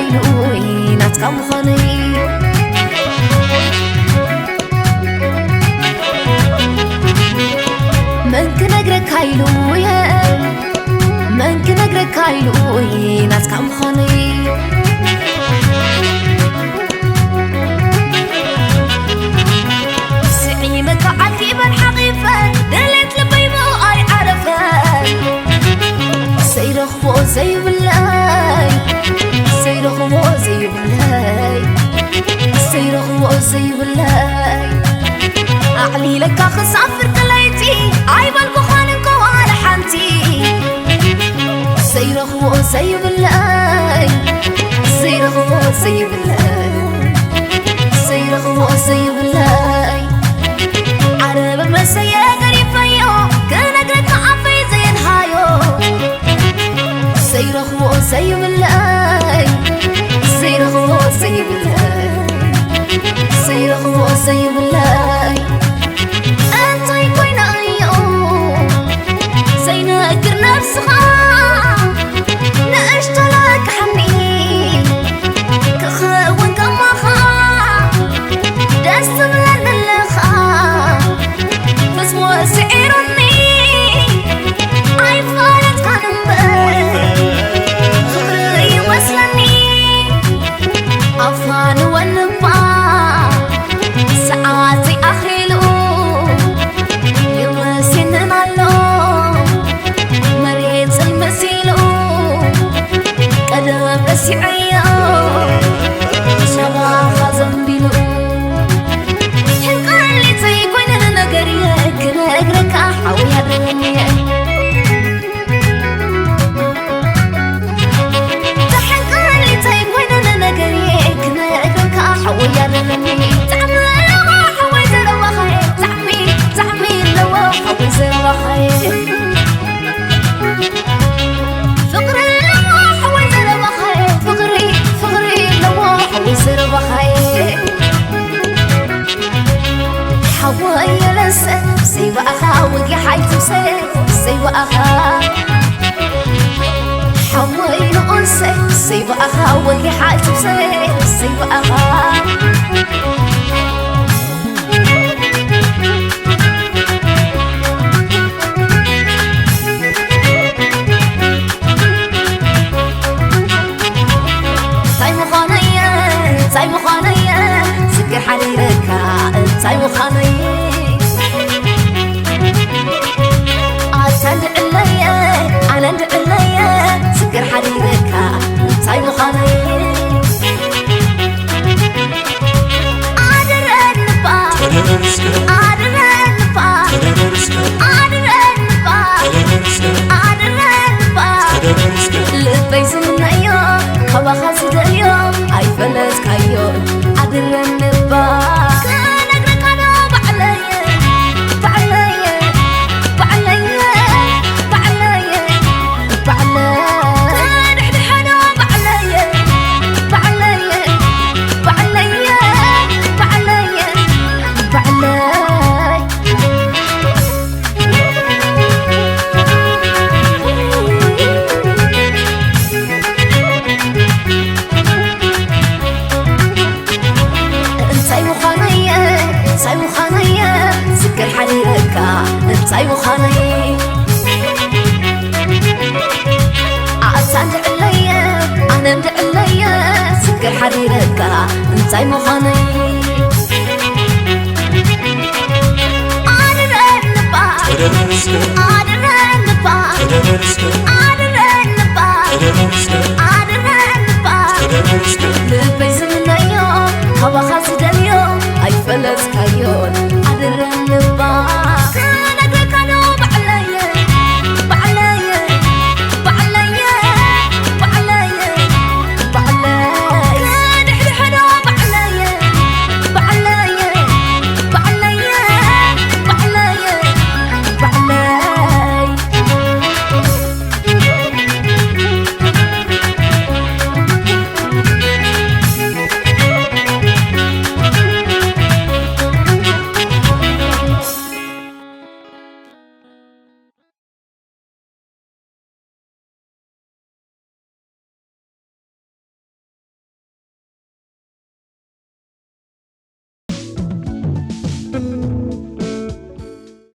ኢሉ ናትካ ምዃነይ መን ክነግረካ ኢሉ እየ መን ክነግረካ ኢሉ ናትካ ምዃነይ ስዒመካ ዓቲበን ሓቒፈን ድሌት ልበይ ብኡ ኣይዓረፈን ዘይረኽቦ ዘይብለይ ዘይረኽቦ ዘይብለይ ዘይረኽቦ ዘይብለይ ኣዕሊለካ ክሳብ ፍርቂ ለይቲ ኣይበልኩኻን እንኮ ዋላ ሓንቲ ዘይረኽቦ ዘይብለይ ዘይረኽቦ ዘይብለይ ዘይረኽቦ ዘይብለይ ዓረብ መሰየ ገሪፈዮ ክነግረካ ኣፈይ ዘየድሃዮ ዘይረኽቦ ዘይብለይ ዘይረኽቦ ዘይብለይ ዘይረኽቦ ዘይብለይ እንታይ ኮይና እዮ ዘይነግር ነብስኻ ንእሽቶ ለቅሓኒ ክኸውን ከማኻ ደስ ትብለኒ ኣለኻ ፍስዎ ስዒሩኒ ኣይፋለጥካን እምበር ፍቕሪ ይመስለኒ ኣፋን ወንባ ሰዓተይ ኣኺሉ ይመሲንን ኣሎ መሬት ጽልምት ኢሉ ቀደም ረሲዐዮ ሸባኻ ዘንቢሉ ሕንቃሊተይ ኮይነ ነገር እየ ክነግረካ ሓውያ ደንየ ተሓንቃሊተይ ኮይነ ነገር እየ ክነግረካ ሓውያ ደንየ ጣዕሚ ኣለዎ ሓወይ ዘረባኸ ጣዕሚ ጣዕሚ ኣለዎ ሓወይ ዘረባኸ ፍቕሪ ኣለዎ ሓወይ ዘረባኸ ፍቕሪ ፍቕሪ ኣለዎ ሓወይ ዘረባኸ ሓወይ የለሰ ዘይበኣኻ ወጊሓይ ትብሰ ዘይበኣኻ ሓወይ ንኡሰ ዘይበኣኻ ወጊሓይ ትብሰ ዘይበኣኻ እንታይ ምዃነየ እንታይ ምዃነየ ስግር ሓዲረካ እንታይ ምዃነየ ኣታ እንድዕለየ ኣነ እንድዕለየ ስግር ሓዲረካ እንታይ ምዃነየ ኣድረንባ ኣድረንባ ኣድረንባ ኣድረንባ ልበይ ዝምነዮ ካባኻ ዝደልዮ ኣይፈለጥካዮ ኣድረንባ ክነግረካ ዶ ባዕለየ ባዕለየ ባዕለየ ባዕለየ ባዕለየ ክድሕድሐዶ ባዕለየ ባዕለየ ባዕለየ ባዕለየ ባዕለይ እንታይ ምዃነየ እንታይ ምዃነየ ዝክር ሓዲረካ እንታይ ምዃነየ ኣታ እንድዕለየ ኣነ እንድዕለየ ዝክር ሓዲረካ እንታይ ምዃነየ ኣድረንባ ኣድረንባ ኣድረንባ ኣድረንባ ልበይ ዝምነዮ ካባኻ ዝደልዮ ኣይፈለጥካዮን ኣድረንባ ክነግረካ ዶ ባዕለየ ባዕለየ ባዕለየ ባዕለየ